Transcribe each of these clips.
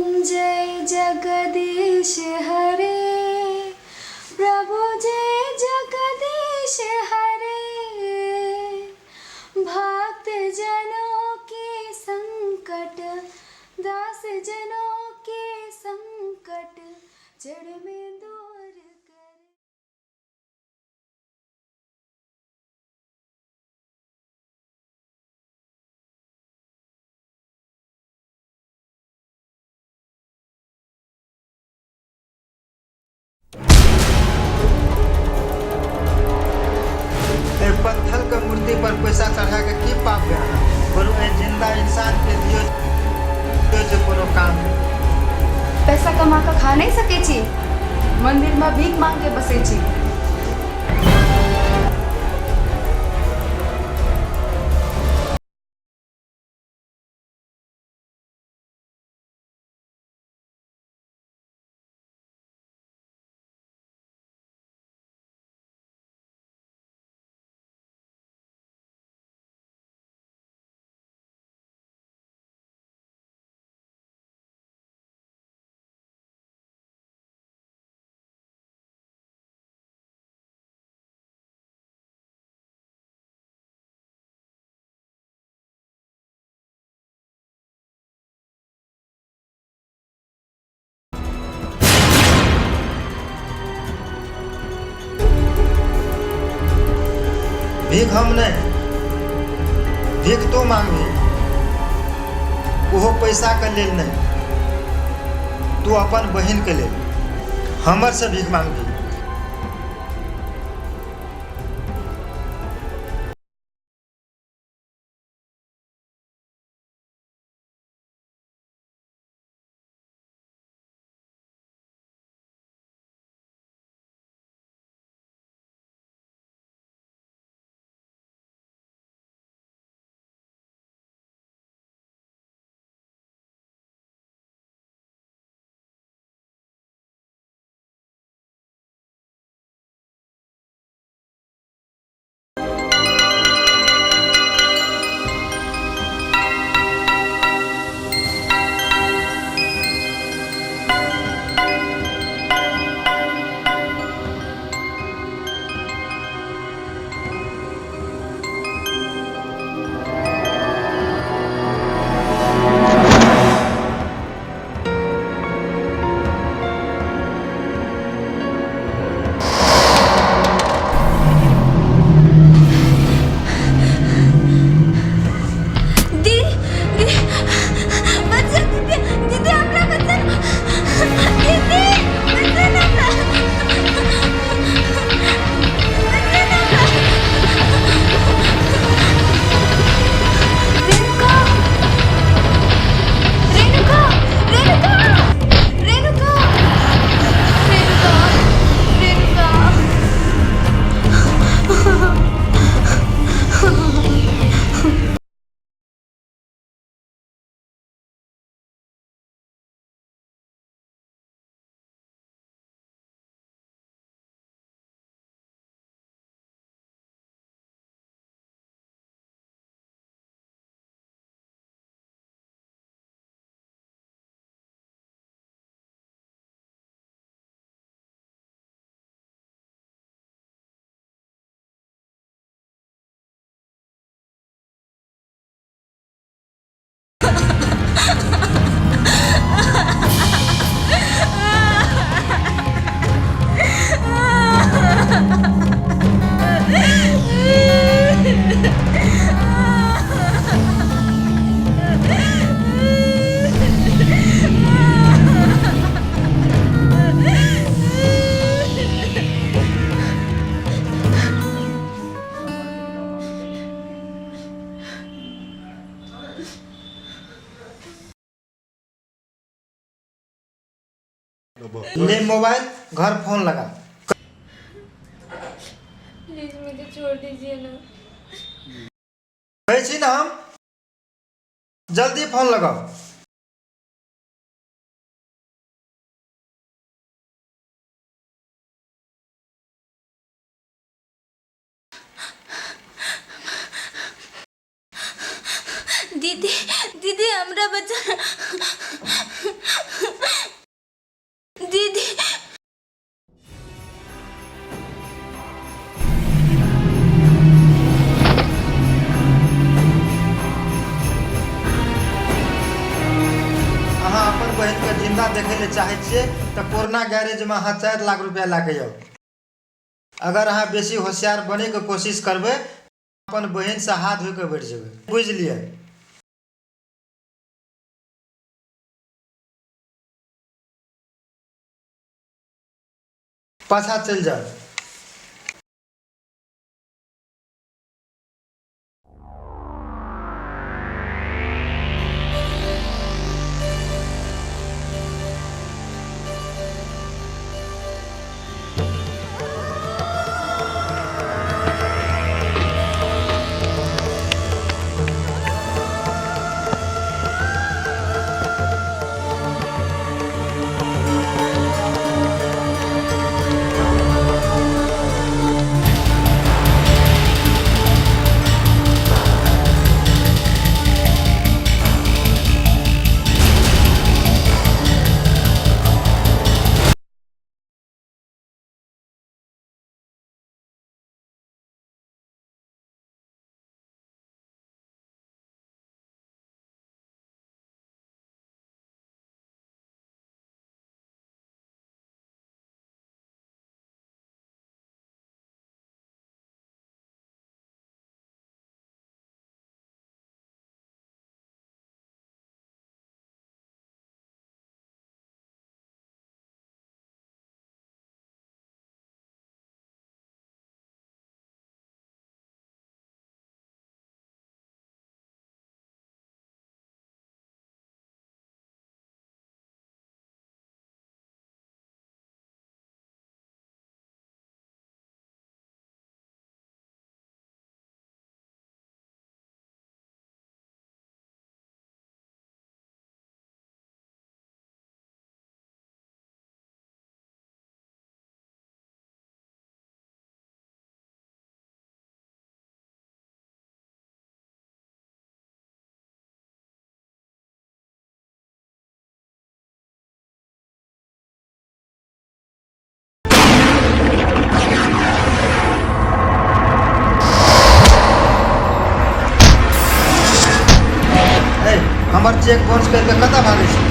जय जगदीश हरे प्रभु जय जगदीश हरे भक्त जनों के संकट दास जनों के संकट जड़ में दूर कर। ए पत्थर के मूर्ति पर पैसा चढ़ा के की पाप गया बोलू ए जिंदा इंसान के दियो दियो जे कोनो काम नहीं। पैसा कमा कऽ खा नहि सकै छी, मन्दिरमे भीख मांग के बसै छी। भीख हम नहीं, भीख तू मांगबी, ओहो पैसा के लेल नहीं, तू अपन बहिन के लेल हमर से भीख मांगबी। दीदी, दीदी, बच्चा, दीदी, दीदी, हमरा बच्चा, दीदी, बच्चा ना हमरा, बच्चा ना हमरा। रेणुका, रेणुका, रेणुका, रेणुका, रेणुका, रेणुका। ले मोबाइल, घर फोन लगा। प्लीज मुझे छोड़ दीजिए ना। कहै छी ना हम, जल्दी फोन लगाओ। दीदी। दीदी, दीदी हमरा बचा। दीदी। अहाँ अपन बहिनके जिंदा देखै लए चाहै छियै तऽ पुरना गैरेजमे अहाँ 4 लाख रुपया लए कऽ आउ। अगर अहाँ बेसी होशियार बनैके कोशिश करबै, अपन बहिनसँ हाथ धोइ कऽ बैठ जेबै, बुझि लिअ। पाछा चलि जाउ। हमर चेक बाउंस करि कऽ कतऽ भागै छी?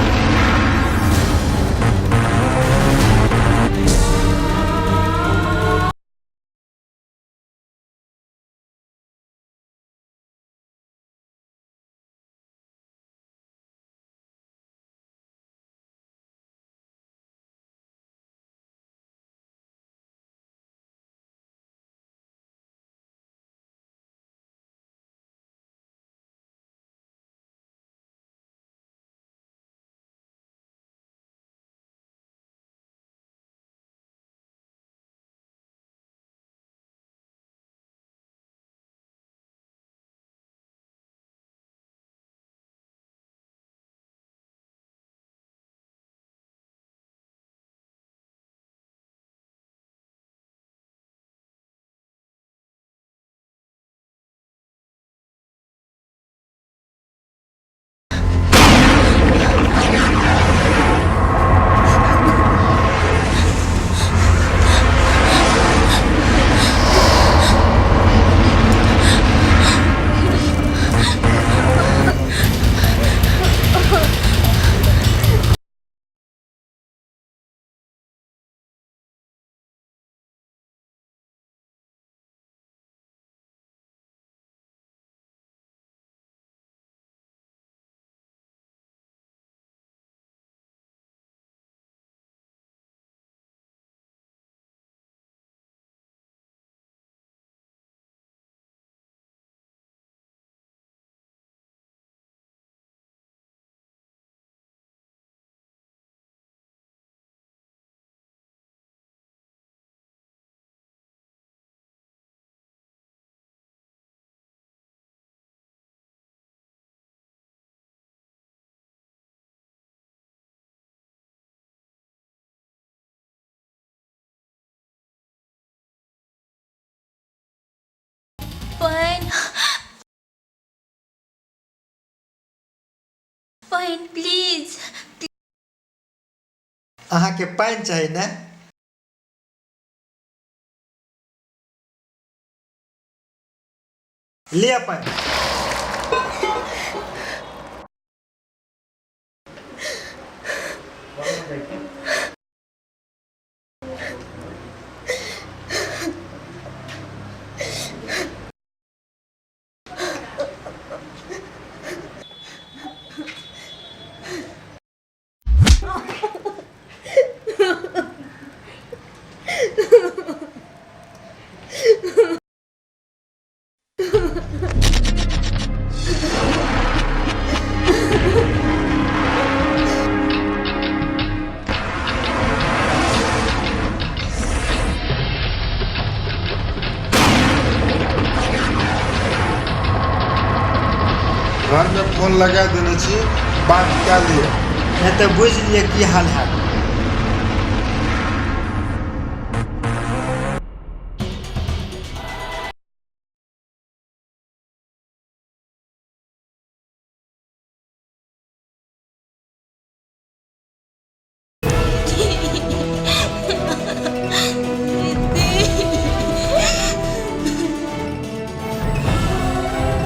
पानि प्लीज। अहाँके पानि चाही ने? लिअ पानि। घरमे फोन लगा देने छी, बात कए लिअ। नहि तऽ बुझि लिअ की हाल हैत।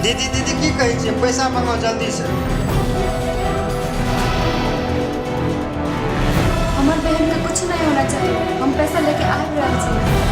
दीदी दीदी की कहै छियै? पैसा मंगाउ जल्दीसँ। हमर बहनके किछु नहि होना चाही। हम पैसा लेके आबि रहल छी।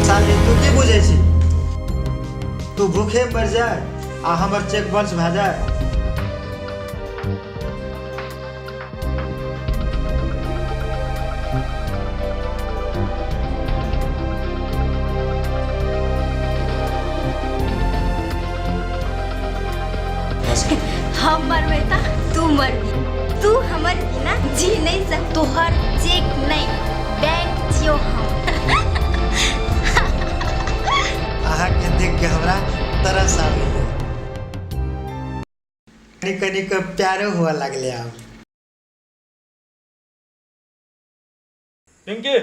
साली, तू की बुझै छी? तू भूखे मरि जाए आ हमर चेक बाउंस भए जाए? हम मरबै तऽ तू मरबी। तू हमर बिना जी नहि सक। तोहर चेक नहि, बैंक छियौ हम। अहाँके देख के हमरा तरस आबैए। कनि कनि के प्यारो हुअ लागलै आब। पिंकी,